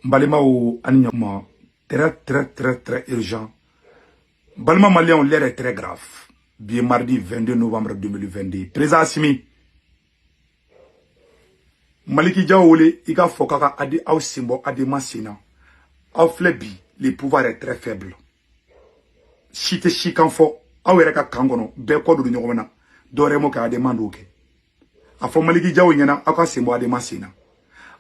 N balimaw, ani ɲakuma. Très très très très urgent. Balima maliyɛnw, l'heure est très grave. Bi ye mardi 22 novembre 2022. Président Assimi, Maliki Diaw wele i k'a fɔ k'a ka adi aw sen bɔ ADEMA sen na. Aw filɛ bi, le pouvoir est très faible. Si tɛ si kan fɔ aw yɛrɛ ka kan kɔnɔ, bɛɛ kɔ don ɲɔgɔn na. Dɔwɛrɛ m'o kɛ, ADEMA d'o kɛ. A fɔ Maliki Diaw ɲɛna, aw ka sen bɔ ADEMA sen na.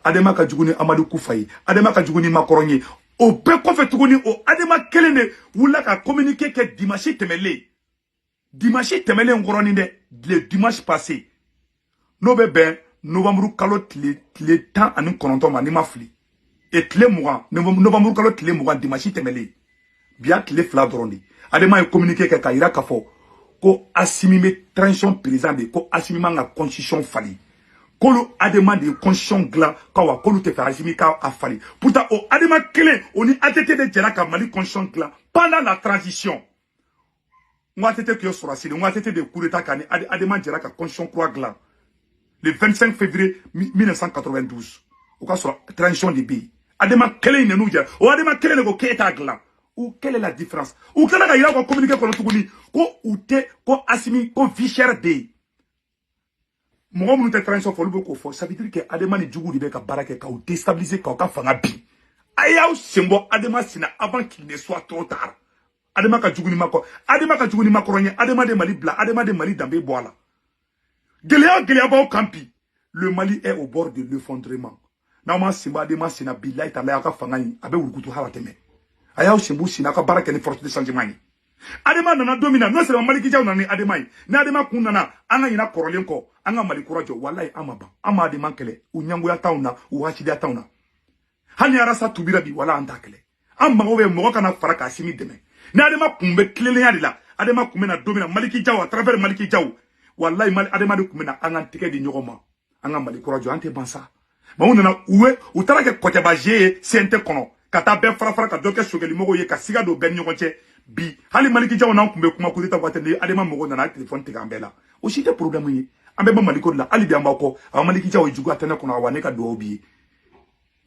ADEMA ka jugu ni Amadu Kufa ye, ADEMA ka jugu ni Macron ye. O bɛɛ kɔfɛ tuguni, o ADEMA kelen de wulila ka communiqué kɛ dimanche tɛmɛlen, dimanche tɛmɛlen kɔrɔnin dɛ, le dimanche passé, n'o bɛ bɛn novembre kalo tile 19 ma, n'i ma fili, e tile 20, novembre kalo tile 20, dimanche tɛmɛlen, bi y'a tile 2 dɔrɔn de. ADEMA ye communiqué kɛ k'a yira k'a fɔ ko Assimi bɛ transition président de, ko Assimi man ka constitution falen, k'olu ADEMA de ye constitution dilan, k'awa k'olu tɛ fɛ Assimi k'a falen. Pourtant o ADEMA kelen, o ni ATT de jɛra ka Mali constitution dilan pendant la transition. N ko ATT tun ye sɔrɔdasi de, n ko ATT de ye coup d'état kɛ, ni ADEMA jɛra ka constitution kura dilan le 25 février 1992. O ka sɔrɔ transition de bɛ yen. ADEMA kelen in de n'u jɛra, o ADEMA kelen de ko k'e t'a dilan. Ou quelle est la différence? U tilala ka yira u ka communiqué kɔnɔ tuguni ko u tɛ, ko Assimi ko vie chère bɛ yen. Mɔgɔ minnu tɛ transition fɛ, olu bɛ k'o fɔ. Ça veut dire que ADEMA ni jugu de bɛ ka baara kɛ k'aw déstabiliser, k'aw ka fanga bin. A y'aw sen bɔ ADEMA sen na avant qu'il ne soit trop tard. ADEMA ka jugu ni Macron, ADEMA ka jugu ni Macron ye. ADEMA de Mali bila, ADEMA de Mali danbe bɔ a la. Gɛlɛya gɛlɛya b'aw kan bi, le Mali est au bord de l'effondrement. N'aw ma sen bɔ ADEMA sen na, bilayi talayi, aw ka fanga in a bɛ wurukutu hala tɛmɛ. A y'aw sen b'u sen na, aw ka baara kɛ ni force de changement ye. ADEMA nana don min na, non seulement Maliki Diaw nana ni ADEMA ye, ni ADEMA kun nana, an ka ɲina kɔrɔlen kɔ, an ka Mali kura jɔ. Walayi, an ma ban, an ma ADEMA kɛlɛ. U ɲɛngoya t'anw na, u hasidiya t'anw na. Hali ni arasa tubira bi, wala an t'a kɛlɛ. An mago bɛ mɔgɔ kana fara k'a Assimi dɛmɛ. Ni ADEMA kun bɛ tilennenya de la, ADEMA kun bɛ na don min na, Maliki Diaw, à travers Maliki Diaw, walayi, Mali ADEMA de kun bɛ na an k'an tɛgɛ di ɲɔgɔn ma, an ka Mali kura jɔ. An tɛ ban sa. Mais u nana, u ye u taara kɛ kɔtɛbaze ye CNT kɔnɔ, ka taa bɛɛ fara fara, ka dɔ kɛ sogɛlimɔgɔw ye, ka siga don bɛɛ ni ɲɔgɔn cɛ. Bi hali Maliki Diaw n'an kun bɛ kuma coup d'état waati, ni ADEMA mɔgɔw nana a téléphone tigɛ an bɛɛ la, o si tɛ problème ye. An bɛɛ bɛ Maliko de la, hali bi an b'aw kɔ. Awa, Maliki Diaw ye juguya tɛ ne kɔnɔ. Awa, ne ka dugawu b'i ye.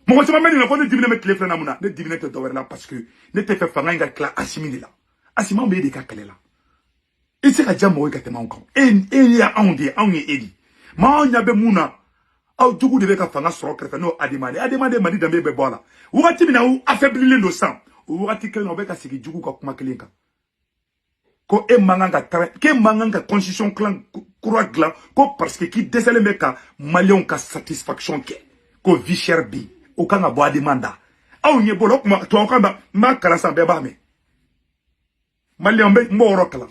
Mɔgɔ caman bɛ nin na ko ne diminen bɛ tile filɛ na mun na. Ne diminen tɛ dɔwɛrɛ la, parce que ne tɛ fɛ fanga in ka tila Assimi de la. Assimi, anw bɛ e de ka kɛlɛ la. I tɛ se ka diya mɔgɔ ye ka tɛmɛ anw kan. E ye anw de ye, anw ye e de. Maa anw ɲɛ bɛ mun na? Aw jugu de bɛ ka fanga sɔrɔ kɛrɛfɛ, n'o ADEMA de. ADEMA de Mali danbe bɛɛ bɔ a la. Wagati min na u affaiblilen don sisan, o wagati kelen na, u bɛ ka sigi jugu ka kuma kelen kan ko e man kan ka taara, k'e man kan ka constitution kura dilan, ko parce que k'i dɛsɛlen bɛ ka maliyɛnw ka satisfaction kɛ, ko vie chère bɛ yen. O kan ka bɔ ADEMA da. Aw ɲɛ bolo o kuma tubabukan ba, n b'a kalan sisan, bɛɛ b'a mɛn. Maliyɛnw bɛ, n b'o yɔrɔ kalan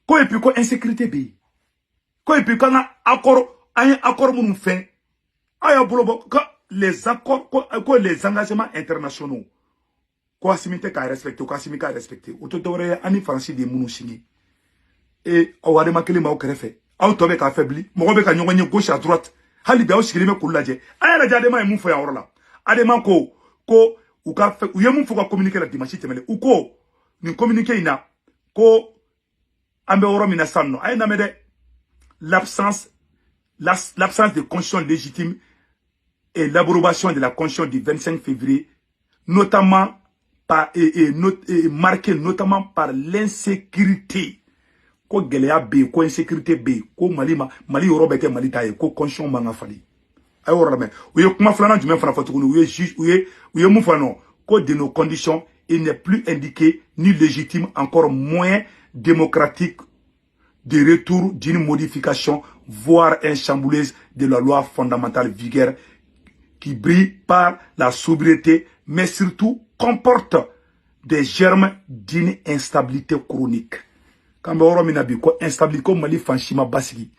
ko et puis ko insécurité bɛ yen, ko et puis k'an ka accord, an ye accord minnu fɛn, aw y'a bolo bɔ ko les accords, ko les engagements internationaux, ko Assimi tɛ k'a respecter, ko Assimi k'a respecter. O tɛ dɔwɛrɛ ye, an ni Faransi de ye minnu signé. E aw ADEMA kelen b'aw kɛrɛfɛ, aw tɔ bɛ k'a affaibli. Mɔgɔ bɛ ka ɲɔgɔn ye gauche à droite, hali bi aw sigilen bɛ k'olu lajɛ. A y'a lajɛ, ADEMA ye mun fɔ yan yɔrɔ la? ADEMA ko u ka fɛ, u ye mun fɔ ka communiqué la dimanche tɛmɛnen? U ko nin communiqué in na ko an bɛ yɔrɔ min na sisan nɔ, a ye lamɛn dɛ: l'absence de constitution légitime et l'abrogation de la constitution du 25 février, notamment par, et, not, et marqué notamment par l'insécurité, ko gɛlɛya bɛ yen, ko insécurité bɛ yen, ko Mali ma Mali yɔrɔ bɛɛ kɛ Mali ta ye, ko constitution man ka falen. A y'o yɔrɔ lamɛn. U ye kuma filanan jumɛn fana fɔ tuguni? U ye juge, u ye mun fɔ nɔ? Ko de nos conditions, il n'est plus indiqué ni légitime, encore moins démocratique, de retour d'une modification, voire un chamboulement de la loi fondamentale vigueur qui brille par la sobriété, mais surtout comporte des germes d'une instabilité chronique. K'an bɛ yɔrɔ min na bi, ko instabilité, ko Mali fan si ma basigi,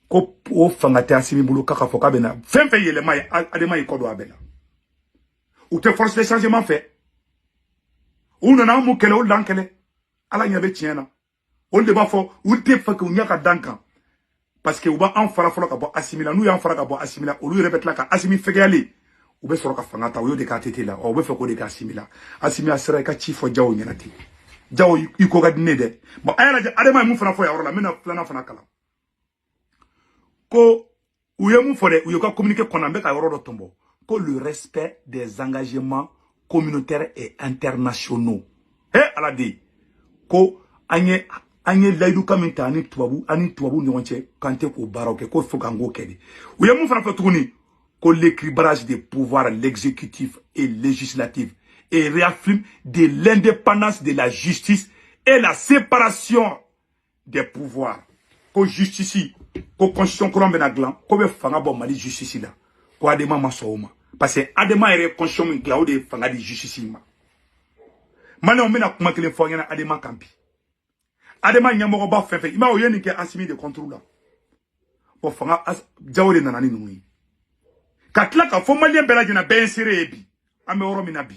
ko o fanga tɛ Assimi bolo k'a ka fɔ k'a bɛ na fɛn fɛn yɛlɛma ye. ADEMA y'i kɔ don a bɛɛ la. U tɛ force de changement fɛ. U nana an mun kɛlɛ? Olu l'an kɛlɛ. Ala ɲɛ bɛ tiɲɛ na. Olu de b'a fɔ olu tɛ fɛ k'u ɲɛ ka dan kan, parce que u b'an fara fɔlɔ ka bɔ Assimi la. N'u y'an fara ka bɔ Assimi la, olu yɛrɛ bɛ tila ka Assimi fɛgɛyalen, u bɛ sɔrɔ ka fanga ta. U y'o de kɛ ATT la. Ɔ, u bɛ fɛ k'o de kɛ Assimi la. Assimi, a sera i ka ci fɔ Diaw ɲɛna ten. Diaw, i ko ka di ne dɛ. Bon, a y'a lajɛ, ADEMA ye mun fana fɔ yan yɔrɔ la? N bɛna filanan fana kalan ko u ye mun fɔ dɛ. U ye ka communiqué kɔnɔ, an bɛ ka yɔrɔ dɔ tɔnbɔ. Ko le respect des engagements communautaires et internationaux. He Ala de, ko an ye layidu kan min ta ani tubabu ɲɔgɔn cɛ, k'an tɛ k'o baaraw kɛ, ko fo k'an k'o kɛ de. U ye mun fana fɔ tuguni? Ko l'équilibrage des pouvoirs, l'exécutif et législatif, et réaffirme de l'indépendance de la justice et la séparation des pouvoirs. Ko justice, ko constitution kura bɛna dilan, ko bɛ fanga bɔ Mali justice la, ko ADEMA ma sɔn o ma, parce que ADEMA yɛrɛ ye constitution min dilan, o de ye fanga di justice ma. Maliyɛnw, bɛna kuma kelen fɔ aw ɲɛna ADEMA kan bi. ADEMA ɲɛmɔgɔba fɛn fɛn i m'a ye, o ye nin kɛ Asimi de contre la. Bon, fanga Jawo de nana ni ninnu ye ka tila ka fɔ maliyɛn bɛɛ lajɛlen, bɛɛ ye seere ye. Bi an bɛ yɔrɔ min na bi,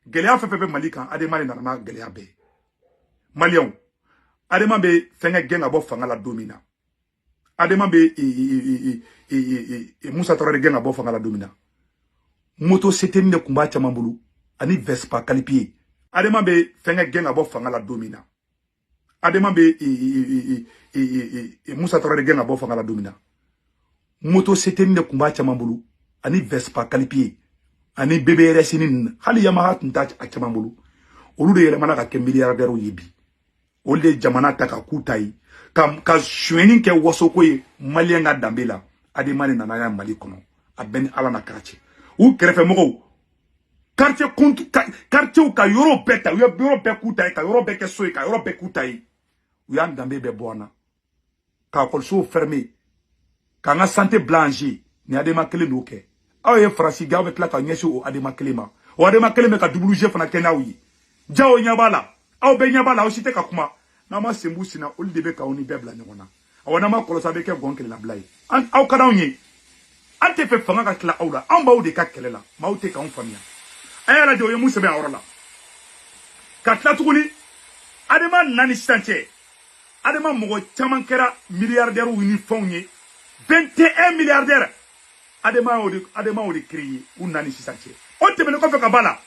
gɛlɛya fɛn fɛn bɛ Mali kan, ADEMA de nana n'a gɛlɛya bɛɛ ye. Maliyɛnw, ADEMA bɛ fɛnkɛ gɛn ka bɔ fanga la don min na, ADEMA bɛ Musa Tarawele gɛn ka bɔ fanga la don min na, moto seteni de tun b'a caman bolo ani Vespa kalipiye. ADEMA bɛ fɛnkɛ gɛn ka bɔ fanga la don min na, ADEMA bɛ Musa Tarawele gɛn ka bɔ fanga la don min na, moto seteni de tun b'a caman bolo ani Vespa kalipiye ani BBRS ni ninnu, hali Yamaha tun t'a a caman bolo. Olu de yɛlɛmana ka kɛ milliardaires ye bi. Olu de ye jamana ta ka k'u ta ye, ka sonyɛni kɛ wasoko ye maliyɛn ka danbe la. ADEMA de nana y'a Mali kɔnɔ, a bɛɛ ni Ala na kɛra cɛ. U kɛrɛfɛmɔgɔw, quartier quartier, ka yɔrɔ bɛɛ ta, u ye yɔrɔ bɛɛ k'u ta ye, ka yɔrɔ bɛɛ kɛ so ye, ka yɔrɔ bɛɛ k'u ta ye. U y'an danbe bɛɛ bɔ an na, ka ekɔlisow fermer, k'an ka santé bila en jeu. Ni ADEMA kelen d'o kɛ. Aw ye Faransi gɛn, aw bɛ tila ka ɲɛsin o ADEMA kelen ma. O ADEMA kelen bɛ ka double jeu fana kɛ n'aw ye. Jawo ɲɛ b'a la, aw bɛɛ ɲɛ b'a la, aw si tɛ ka kuma. N'aw ma sen b'u sen na, olu de bɛ k'aw ni bɛɛ bila ɲɔgɔn na. Awɔ, n'aw ma kɔlɔsi, a bɛ kɛ gɔn kelenna ye. Aw ka d'anw ye, an tɛ fɛ fanga ka tila aw la. Anw b'aw de ka kɛlɛ la, maaw tɛ k'anw faamuya. A y'a lajɛ, o ye mun sɛbɛn a yɔrɔ la. Ka tila tuguni, ADEMA nana ni sisan cɛ, ADEMA mɔgɔ caman kɛra milliardaires ni fɛnw ye, 21 milliardaires. ADEMA y'o de, ADEMA y'o de créé u nana ni sisan cɛ. O tɛmɛnen kɔfɛ ka ba la,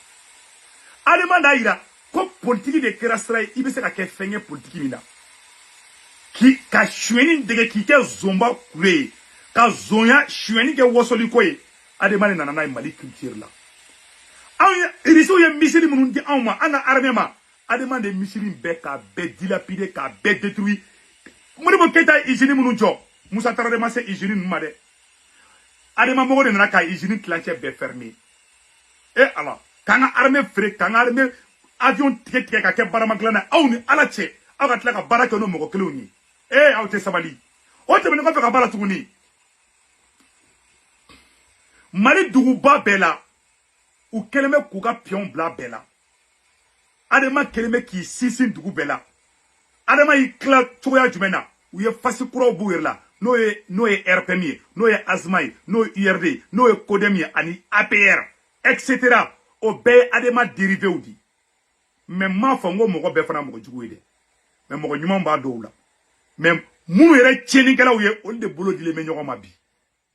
ADEMA n'a yira ko politiki de kɛra sira ye, i bɛ se ka kɛ fɛn ye politiki min na, k'i ka sonyɛni dege, k'i kɛ zonba kule ye, ka zonya sonyɛni kɛ wasoliko ye. ADEMA de nana n'a ye Mali culture la. Anw ye Irisiw ye missile minnu di anw ma, an ka armée ma, ADEMA de missile bɛɛ k'a bɛɛ dilapider, k'a bɛɛ détruire. Modibo Keyita ye usine minnu jɔ, Musa Tarawele ma se usine ninnu ma dɛ. ADEMA mɔgɔw de nana ka usine tilancɛ bɛɛ fermer. E Ala, k'an ka armée feere, k'an ka armée avion tigɛ tigɛ ka kɛ barama dilan na. Aw ni Ala cɛ, aw ka tila ka baara kɛ n'o mɔgɔ kelenw ye. E aw tɛ sabali. O tɛmɛnen kɔfɛ ka baara tuguni, Mali duguba bɛɛ la, u kɛlen bɛ k'u ka piyɔn bila bɛɛ la. ADEMA kɛlen bɛ k'i sinsin dugu bɛɛ la. ADEMA y'i tila cogoya jumɛn na? U ye fasi kuraw b'u yɛrɛ la, n'o ye RPM ye, n'o ye ASMA ye, n'o ye URD ye, n'o ye CODEM ye, ani APR, etc. O bɛɛ ye ADEMA dérivéw di. Mais n m'a fɔ n ko mɔgɔ bɛɛ fana mɔgɔ jugu ye dɛ, mais mɔgɔ ɲuman b'a dɔw la. Mais minnu yɛrɛ tiɲɛnikɛlaw ye, olu de bolo dilen bɛ ɲɔgɔn ma bi.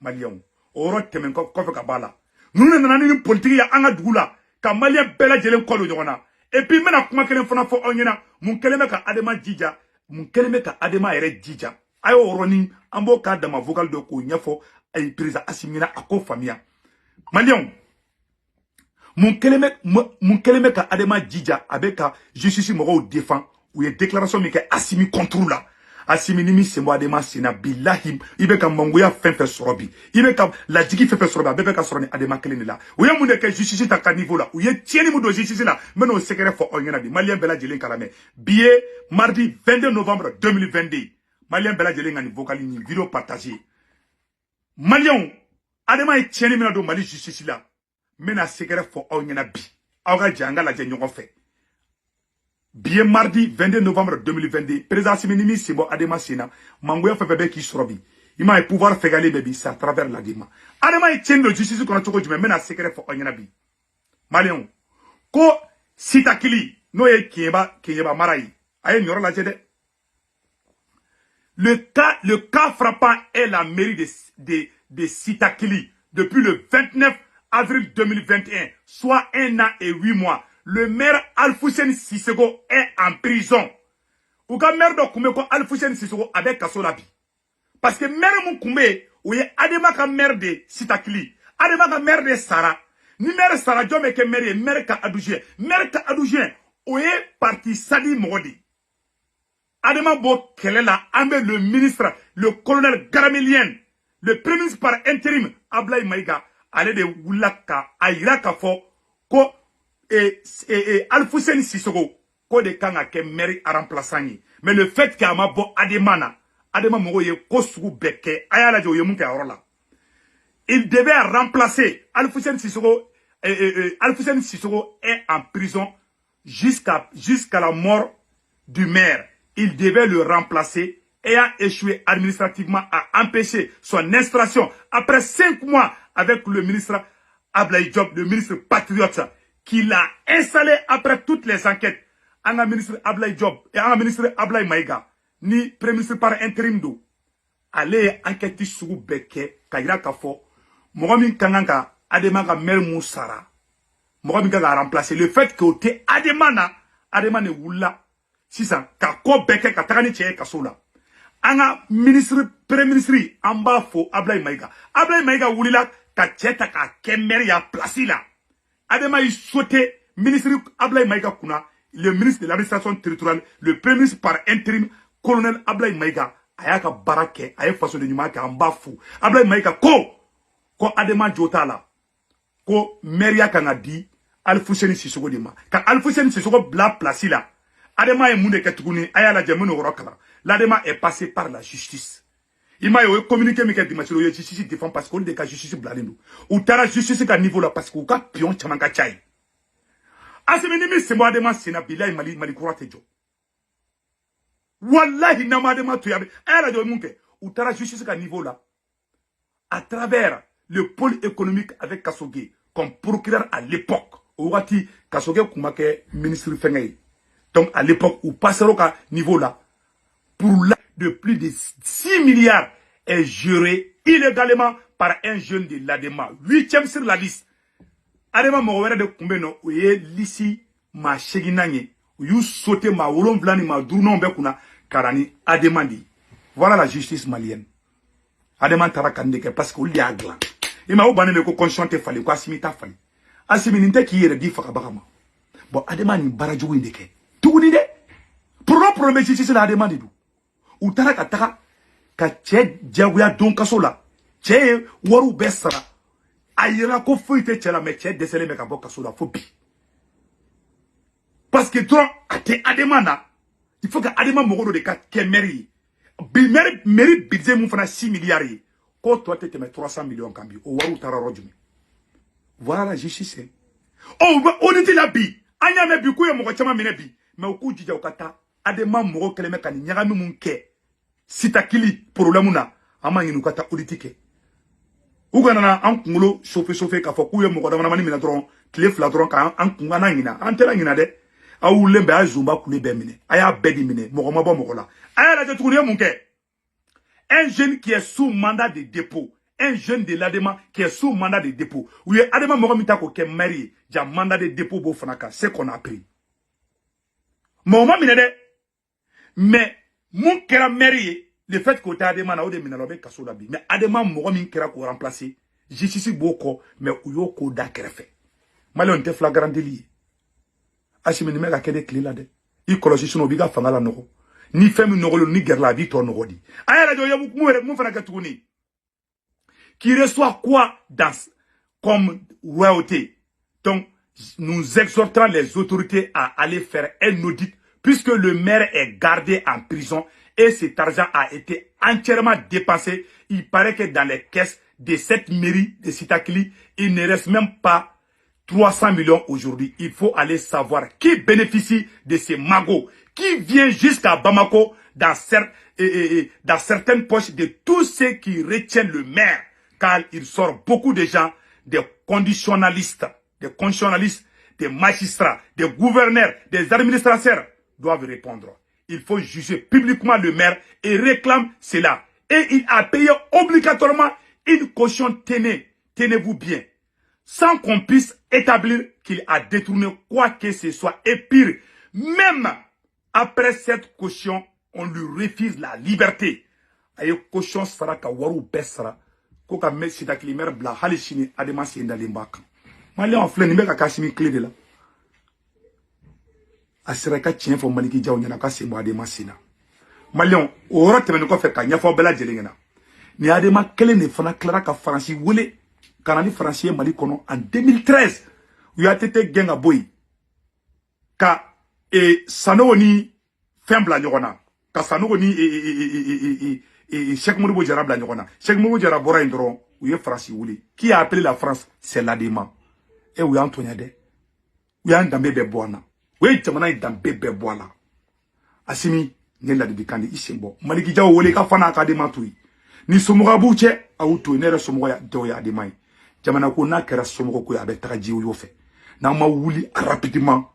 Maliyɛnw, o yɔrɔ tɛmɛn kɔfɛ ka b'a la, ninnu de nana ni politiki ye an ka dugu la, ka maliyɛn bɛɛ lajɛlen kɔ don ɲɔgɔn na. Et puis n bɛna kuma kelen fana fɔ aw ɲɛna. Mun kɛlen bɛ ka ADEMA jija? Mun kɛlen bɛ ka ADEMA yɛrɛ jija? A y'o yɔrɔnin, an b'o k'a dama vocal dɔ k'o ɲɛfɔ ayi président Asimi ɲɛna, a k'o faamuya. Maliyɛnw, mun kɛlen bɛ ka ADEMA jija? A bɛ ka justice mɔgɔw défend. U ye déclaration min kɛ Asimi contre la, Asimi ni min sen bɔ ADEMA sen na, bilahi, i bɛ ka mangoya fɛn fɛn sɔrɔ bi, i bɛ ka lajigi fɛn fɛn sɔrɔ bi, a bɛɛ bɛ ka sɔrɔ ni ADEMA kelen de la. U ye mun de kɛ justice ta ka niveau la? U ye tiɲɛni min don justice la, n bɛ n'o secret fɔ aw ɲɛna bi. Maliyɛn bɛɛ lajɛlen k'a lamɛn. Bi ye mardi 22 novembre 2022. Maliyɛn bɛɛ lajɛlen ka nin vocal, nin vidéo partager. Maliyɛnw, ADEMA ye tiɲɛni min don Mali justice la, n bɛna secret fɔ aw ɲɛna bi. Aw ka jɛ an ka lajɛ ɲɔgɔn fɛ. Bi ye mardi 22 novembre 2022. Président Asimi ni min sen bɔ ADEMA sen na, mangoya fɛn fɛn bɛ k'i sɔrɔ bi, i m'a ye, pouvoir fɛgɛlen bɛ bi, c'est à travers l'ADEMA. ADEMA ye tiɲɛni don justice kɔnɔ cogo jumɛn? N bɛna secret fɔ aw ɲɛna bi. Maliyɛnw, ko Sitakili, n'o ye Keɲeba mara ye, a ye nin yɔrɔ lajɛ dɛ. Le cas frappant est la mairie de Sitakili. Depuis le 29 avril 2021, soit 1 an et 8 mois, le maire Alfoussène Sissoko est en prison. U ka maire dɔ kun bɛ ko Alfoussène Sissoko, a bɛ kaso la bi. Parce que maire mun kun bɛ yen, o ye ADEMA ka maire de Sitakili. Adema ka maire de sara. Ni maire sara, jɔn bɛ kɛ maire ye? Maire ka adjoint, maire ka adjoint, o ye parti sadi mɔgɔ de ye. Adema bɔ kɛlɛ la, an bɛ le ministre, le colonel Garamélien, le premier ministre par intérim, Ablaye Maïga, ale de wulila ka a yira k'a fɔ ko Alfousseni Sissoko ko de kan ka kɛ maire remplaçant ye. Mais le fait que a ma bɔ Adema na, Adema mɔgɔw ye ko sugu bɛɛ kɛ. A y'a lajɛ, o ye mun kɛ a yɔrɔ la. Il devait remplacer Alfousseni Sissoko. Alfousseni Sissoko est en prison jusqu'à la mort du maire. Il devait le remplacer et a échoué administrativement à empêcher son installation après 5 mois avec le ministre Ablaye Diop, le ministre patriote, qui l'a installé après toutes les enquêtes. Un ministre Ablaye Diop et un ministre Ablaye Maïga, ni premier ministre par intérim do. Ale ye enquête sugu bɛɛ kɛ ka yira k'a fɔ mɔgɔ min ka kan ka Adema ka maire mun sara, mɔgɔ min kan ka remplacer, le fait que o tɛ Adema na, Adema de wulila sisan ka ko bɛɛ kɛ ka taga ni cɛ ye kaso la. An ka ministre, premier ministre, an b'a fo, Ablaye Maïga. Ablaye Maïga wulila ka cɛ ta k'a kɛ maire ya place la. Adema y'i sauté ministre Ablaye Maïga kunna, le ministre de l'Administration territoriale, le premier ministre par intérim, colonel Ablaye Maïga, a y'a ka baara kɛ, a ye fasoden ɲuman kɛ, an b'a fo. Ablaye Maïga ko Adema jo t'a la, ko maire kan ka di Alfousseni Sissoko de ma, ka Alfousseni Sissoko bila place la. Adema ye mun de kɛ tuguni? A y'a lajɛ, mun yɔrɔ kalan. L'Adema est passé par la justice. I m'a ye, o ye communiqué min kɛ dimanche, o ye justice défend, parce que olu de ka justice bilalen don. U taara justice ka niveau la parce que u ka pion caman ka ca ye. Asimi, ni min sen bɔ Adema sen na, bilayi, Mali kura tɛ jɔ. Wallahi, n'an ma Adema to yen, a bɛ a y'a lajɛ, o ye mun kɛ. U taara justice ka niveau la à travers le pôle économique avec Kassogué comme procureur à l'époque. O wagati, Kassogué kun ma kɛ ministre fɛngɛ ye. Donc à l'époque, u passera ka niveau la pour la de plus de 6 milliards est géré illégalement par un jeune de l'ADEMA, huitième sur la liste. Adema mɔgɔ wɛrɛ de tun bɛ yen nɔ, o ye liste maa seginnan ye. U y'u sauté maa wolonwula ni maa duurunanw bɛɛ kunna ka na ni Adema de ye. Voilà la justice malienne. Adema taara ka nin de kɛ parce que olu de y'a dilan. I ma, o bannen bɛ ko constitution tɛ falen, ko Asimi ta falen. Asimi, nin tɛ k'i yɛrɛ di fagabaga ma. Bon, Adema nin baara jugu in de kɛ tuguni dɛ. Problème bɛ justice la, Adema de don. U taara ka taga ka cɛ diyagoya don kaso la. Cɛ ye wariw bɛɛ sara, a yira ko foyi tɛ cɛ la, mais cɛ dɛsɛlen bɛ ka bɔ kaso la fo bi, parce que dɔrɔn a tɛ Adema na. Il faut que Adema mɔgɔ dɔ de ka kɛ maire ye bi. Mairie budget mun fana 6 milliards ye, k'o tɔ tɛ tɛmɛ 300 millions kan bi. O wariw taara yɔrɔ jumɛn? Voilà la justice. Ɔ, u bɛ audit la bi. An y'a mɛn bi k'u ye mɔgɔ caman minɛ bi, mais u k'u jija u ka taa. Adema mɔgɔ kɛlen bɛ ka nin ɲagami mun kɛ Sitakili problème na, an b'a ɲini u ka taa audit kɛ. U kana na an kunkolo chauffer chauffer k'a fɔ k'u ye mɔgɔ damadamani minɛ dɔrɔn, tile 2 dɔrɔn, k'an kun an ɲina. An tɛna ɲina dɛ. Aw wulilen bɛ, a ye zunba kule bɛɛ minɛ, a y'a bɛɛ di minɛ, mɔgɔ ma bɔ mɔgɔ la. A y'a lajɛ tuguni, ye mun kɛ? Un jeune qui est sous mandat de dépôt, un jeune de l'ADEMA qui est sous mandat de dépôt. U ye ADEMA mɔgɔ min ta k'o kɛ maire ye, ja mandat de dépôt b'o fana kan. C'est qu'on a pris, mɔgɔ ma minɛ dɛ, mais mun kɛra maire ye, le fait k'o tɛ ADEMA na, o de minɛ la, o bɛ kaso la bi. Mais ADEMA mɔgɔ min kɛra k'o remplacer, justice b'o kɔ, mais u y'o ko da kɛrɛfɛ. Maliyɛnw tɛ flagrant délit ye. Asimi, nin bɛ ka kɛ de tile la dɛ. I kɔlɔsi, sinon o b'i ka fanga la nɔgɔ. Ni fɛn min nɔgɔlen ni gɛrɛla, a b'i tɔ nɔgɔ di. A y'a lajɛ, o ye mun yɛrɛ mun fana kɛ tuguni? Qui reçoit quoi dans comme royauté? Donc nous exhortons les autorités à aller faire un audit, puisque le maire est gardé en prison et cet argent a été entièrement dépensé. Il paraît que dans les caisses de cette mairie de Sitakili, il ne reste même pas 300 millions aujourd'hui. Il faut aller savoir qui bénéficie de ces magots, qui vient jusqu'à Bamako dans certaines poches de tous ceux qui retiennent le maire, car il sort beaucoup de gens, des conditionnalistes, des magistrats, des gouverneurs, des administrateurs doivent répondre. Il faut juger publiquement le maire et réclame cela. Et il a payé obligatoirement une caution. Tenez, tenez-vous bien, sans qu'on puisse établir qu'il a détourné quoi que ce soit. Et pire, même après cette caution, on lui refuse la liberté. A ye caution sara, ka wariw bɛɛ sara. Ko ka mɛ Sitakili maire bila, hali sini Adema sen dalen b'a kan. Maliyɛnw filɛ, nin bɛ ka kɛ Asimi tile de la. A sera i ka tiɲɛ fɔ Maliki Jaw ɲɛna, ka sen bɔ Adema sen na. Maliyɛnw, o yɔrɔ tɛmɛnen kɔfɛ, ka ɲɛfɔ bɛɛ lajɛlen ɲɛna, nin Adema kelen de fana tilara ka Faransi wele ka na ni Faransi ye Mali kɔnɔ en 2013. U y'ATT gɛn ka bɔ yen, ka Sanogo ni fɛn bila ɲɔgɔn na, ka Sanogo ni Cheikh Modibo Jara bila ɲɔgɔn na. Cheikh Modibo Jara bɔra yen dɔrɔn, u ye Faransi wele. Qui a appelé la France? C'est l'Adema. E, u y'an tɔɲɛ dɛ, u y'an danbe bɛɛ bɔ an na, u ye jamana in danbe bɛɛ bɔ a la. Asimi, nin ye ladilikan di, i sen bɔ. Maliki Jaw wele, i ka fana a ka Adema to yen. Ni somɔgɔ b'u cɛ, a y'u to yen. Ne yɛrɛ somɔgɔ dɔw ye Adema ye. Jamana ko n'a kɛra somɔgɔ ko ye, a bɛ taga jiwoyo fɛ. N'aw ma wuli rapidement,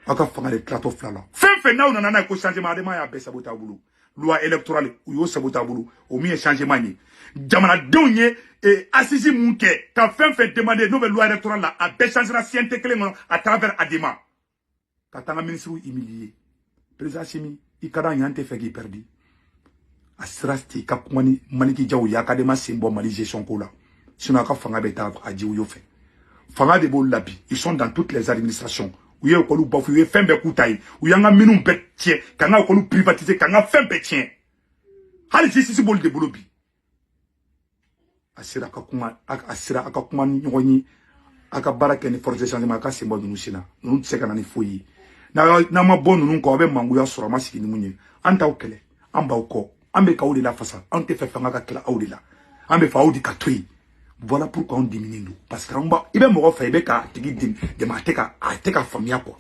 aw ka fanga de tilatɔ fila la. Fɛn fɛn n'aw nana n'a ye ko changement, Adema y'a bɛɛ saboter aw bolo. Loi électorale, u y'o saboter aw bolo, o min ye changement ye. Jamanadenw ye assise mun kɛ, ka fɛn fɛn demander n'o bɛ loi électorale la, a bɛɛ changera CNT kelen kɔnɔ à travers Adema. Ka taa an ka ministres humilier. Président Assimi, i ka d'an ye, an tɛ fɛ k'i perdi. A sera ten, i ka kuma ni Maliki Jaw ye, a ka Adema sen bɔ Mali gestion ko la, sinon a ka fanga bɛ taa a jiwoyo fɛ. Fanga de b'olu la bi. Ils sont dans toutes les administrations. U ye école bafoué, u ye fɛn bɛɛ k'u ta ye, u y'an ka minnu bɛɛ tiɲɛ, k'an ka école privatiser, k'an ka fɛn bɛɛ tiɲɛ. Hali justice b'olu de bolo bi. A sera ka kuma, a sera a ka kuma ni ɲɔgɔn ye, a ka baara kɛ ni force de changement, a ka sen bɔ ninnu sen na. Ninnu tɛ se ka na ni foyi ye. N'a ma bɔ ninnu kɔ, aw bɛ mangoya sɔrɔ. A ma sigi ni mun ye? An t'aw kɛlɛ, an b'aw kɔ, an bɛ k'aw de lafasa. An tɛ fɛ fanga ka tila aw de la, an bɛ fɛ aw de ka to yen. Voilà pourquoi anw diminen don, parce que an b'a i bɛ mɔgɔ fɛ, i bɛ k'a tigi dɛmɛ, a tɛ ka faamuya quoi.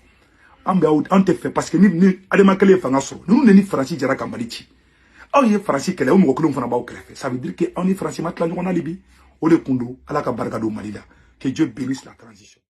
An bɛ aw, an tɛ fɛ, parce que ni Adama kelen ye fanga sɔrɔ, ninnu de ni Faransi jɛra ka Mali ci. Aw ye Faransi kɛlɛ, o mɔgɔ kelenw fana b'aw kɛrɛfɛ. Ça veut dire que aw ni Faransi ma tila ɲɔgɔn na hali bi. O de kun don. Ala ka barika don Mali la. Que Dieu bénisse la transition.